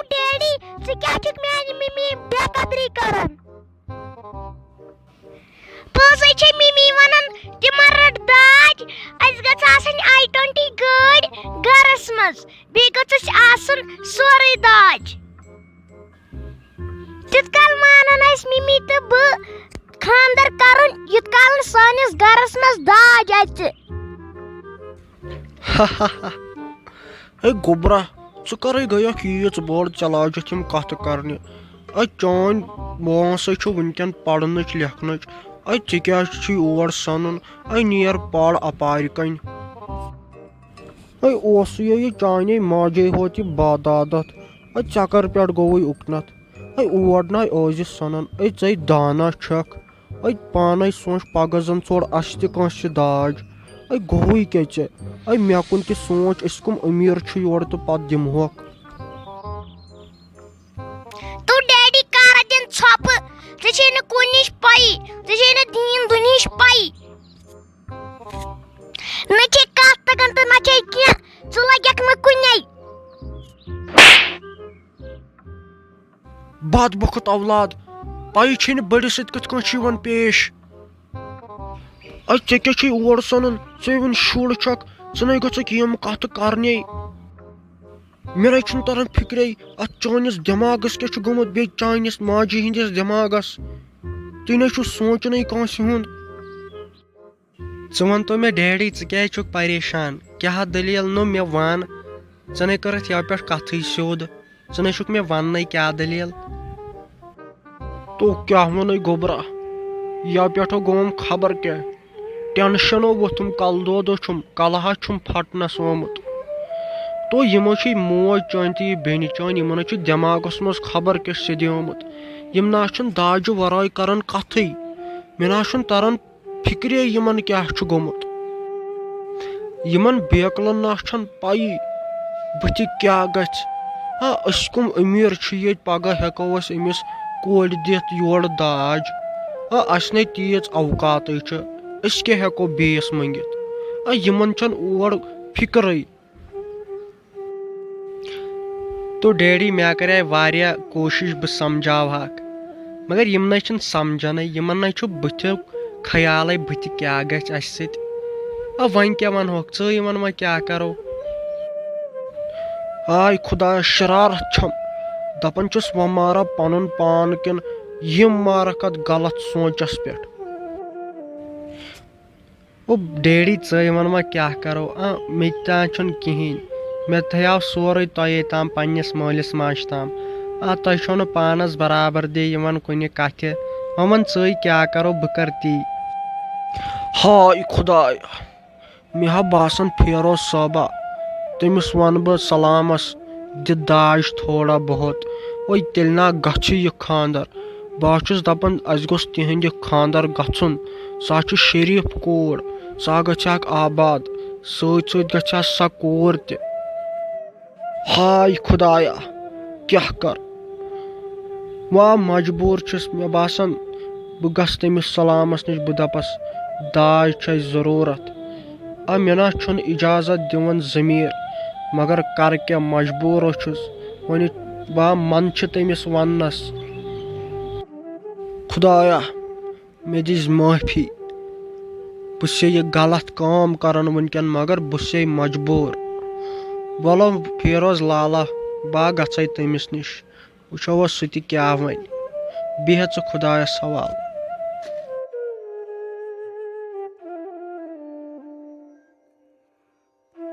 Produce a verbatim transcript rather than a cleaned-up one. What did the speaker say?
Daddy, ژٕ کیٛاہ چھُکھ میانہِ مِمی بے قدری کران؟ پوٚزے چھے مِمی ونان، تِمن رٔٹ داج، اسہِ گٔژھ آسٕنۍ آی ٹُوَنٹی گٲڑۍ گرس منٛز، بیٚیہِ گٔژھ اسہِ آسُن سورُے داج۔ تیُت کال مانن اسہِ مِمی تہٕ بہٕ خاندر کرُن، یُت کال نہٕ سٲنِس گرس منٛز داج اژِ۔ ہے گوٚبرا، ژٕ کَرَے گٔیَکھ ییٖژ بٔڑ، ژےٚ لاجَتھ یِم کَتھٕ کَرنہِ۔ اَے چٲنۍ وٲنٛسَے چھُ وٕنکٮ۪ن پَرنٕچ لیکھنٕچ۔ اَے ژےٚ کیٛازِ چھُے اور سَنُن؟ اَے نیر پَر اَپارِ کَنۍ۔ اَے اوسُے یہِ چانے ماجے ہوت یہِ بادادَتھ۔ اَے ژےٚ کَر پٮ۪ٹھ گوٚوُے اُکنَتھ؟ اَے اور نَے ٲسۍ زِ سَنان۔ اَے ژَے دانا چھَکھ۔ اَے پانے سونٛچ، پگاہ زن ژوٚر اَسہِ تہِ کٲنٛسہِ داج۔ اَے گوٚوُے کیٛاہ ژےٚ؟ اَے مےٚ کُن تہِ سونٛچ، أسۍ کٕم أمیٖر چھِ یورٕ تہٕ پتہٕ دِمہوکھ۔ تو ڈیڈی کر دِن ژھۄپہٕ، ژےٚ چھے نہٕ کُنِچ پَیی، ژےٚ چھے نہٕ دیٖن دُنہِچ پَیی۔ نہ چھے کَتھ تَگان تہٕ نہ چھے کینٛہہ، ژٕ لَگَکھ نہٕ کُنے۔ بدبخت اولاد، پَیی چھے نہٕ بٔڑِس سۭتۍ کِتھ کٔنۍ چھُ یِوان پیش۔ اَدٕ ژےٚ کیٛاہ چھُے اور سَنُن؟ ژٕ وٕنہِ شُر چھَکھ، ژٕ نَے گٔژھکھ یِم کَتھٕ کَرنے۔ مےٚ نَے چھُنہٕ تَران فِکرے، اَتھ چٲنِس دٮ۪ماغَس کیٛاہ چھُ گوٚمُت، بیٚیہِ چٲنِس ماجہِ ہِنٛدِس دٮ۪ماغَس۔ تُہۍ نَے چھُو سونٛچُنٕے کٲنٛسہِ ہُنٛد۔ ژٕ وَن تو مےٚ ڈیڈی، ژٕ کیٛازِ چھُکھ پریشان؟ کیٛاہ دٔلیٖل نوٚو مےٚ وَن؟ ژٕ نَے کٔرٕتھ یَوٕ پٮ۪ٹھ کَتھٕے سیوٚد۔ ژٕ نَے چھُکھ مےٚ وَننَے کیٛاہ دٔلیٖل۔ تو کیٛاہ وَنَے گوٚبرا، یَوٕ پٮ۪ٹھ گوٚوُم خبر کیٛاہ۔ ٹٮ۪نشَنو ووٚتھُم، کَلہٕ دود چھُم، کَلہٕ ہا چھُم پھَٹنَس آمُت۔ تو یِمو چھِ موج چٲنۍ تہٕ یہِ بیٚنہِ چٲنۍ، یِمَن حظ چھُ دٮ۪ماغَس منٛز خبر کیٛاہ سیٚدیومُت۔ یِم نہ حظ چھِنہٕ داجہِ وَرٲے کَران کَتھٕے۔ مےٚ نہ حظ چھُنہٕ تَران فِکرے یِمَن کیٛاہ چھُ گوٚمُت۔ یِمَن بیکلَن نہ چھَنہٕ پَیی بٕتھِ کیٛاہ گژھِ۔ ہا، أسۍ کٕم أمیٖر چھِ ییٚتہِ، پَگاہ ہٮ۪کو أسۍ أمِس کورِ دِتھ یورٕ داج۔ ہا، اَسہِ نے تیٖژ اوقاتٕے چھِ، أسۍ کیٛاہ ہٮ۪کو بیٚیِس مٔنٛگِتھ؟ ہا، یِمَن چھَنہٕ اور فِکرٕے۔ تو ڈیڈی، مےٚ کَرے واریاہ کوٗشِش بہٕ سَمجھاوہَکھ، مگر یِم نَے چھِنہٕ سَمجھَنٕے، یِمَن نَے چھُ بٕتھیُک خیالٕے بٕتھِ کیٛاہ گژھِ اَسہِ سۭتۍ۔ آ، وۄنۍ کیٛاہ وَنہوکھ ژٕ، یِمَن وۄنۍ کیٛاہ کَرو؟ آے خۄدایا، شرارت چھَم، دَپان چھُس وۄنۍ مارا پَنُن پان کِنہٕ یِم مارَکھ اَتھ غلط سونٛچَس پٮ۪ٹھ۔ او ڈیڈی، ژٕے وَن وۄنۍ کیٛاہ کَرو؟ آ، مےٚ تہِ تام چھُنہٕ کِہیٖنۍ۔ مےٚ تھایو سورُے تۄہے تام، پنٛنِس مٲلِس ماجہِ تام۔ آ، تۄہہِ چھو نہٕ پانَس برابر دے یِوان کُنہِ کَتھِ۔ وۄنۍ وَن ژٕے کیٛاہ کَرو، بہٕ کَرٕ تی۔ ہاے خۄدایا، مےٚ ہا باسان فیروز صٲبا، تٔمِس وَنہٕ بہٕ سلامَس دِ داج تھوڑا بہت۔ اوے تیٚلہِ نا گژھِ یہِ خاندر۔ بہٕ ہا چھُس دَپان، اَسہِ گوٚژھ تِہِنٛدِ خاندر گژھُن۔ سۄ ہا چھِ شریٖف کوٗر، سۄ ہا گژھِ ہاکھ آباد، سۭتۍ سۭتۍ گژھِ ہا سۄ کوٗر تہِ۔ ہاے خۄدایا، کیٛاہ کَر؟ وا مجبوٗر چھُس، مےٚ باسان، بہٕ گژھٕ تٔمِس سلامَس نِش، بہٕ دَپَس، داج چھِ اَسہِ ضروٗرت۔ آ، مےٚ نہ چھُنہٕ اِجازت دِوان ضمیٖر، مگر کَرٕ کیٛاہ، مجبوٗر چھُس۔ وۄنۍ وا منٛد چھِ تٔمِس وَننَس۔ خۄدایا، مےٚ دِژ معٲفی۔ بہٕ چھُسے یہِ غلط کٲم کران وٕنکٮ۪ن، مگر بہٕ چھُسے مجبوٗر۔ وَلہٕ فیروز لالا، بہٕ ہا گژھے تٔمِس نِش، وٕچھو سُہ تہِ کیٛاہ وَنہِ۔ بیٚہہ ژٕ خۄدایَس حوالہٕ۔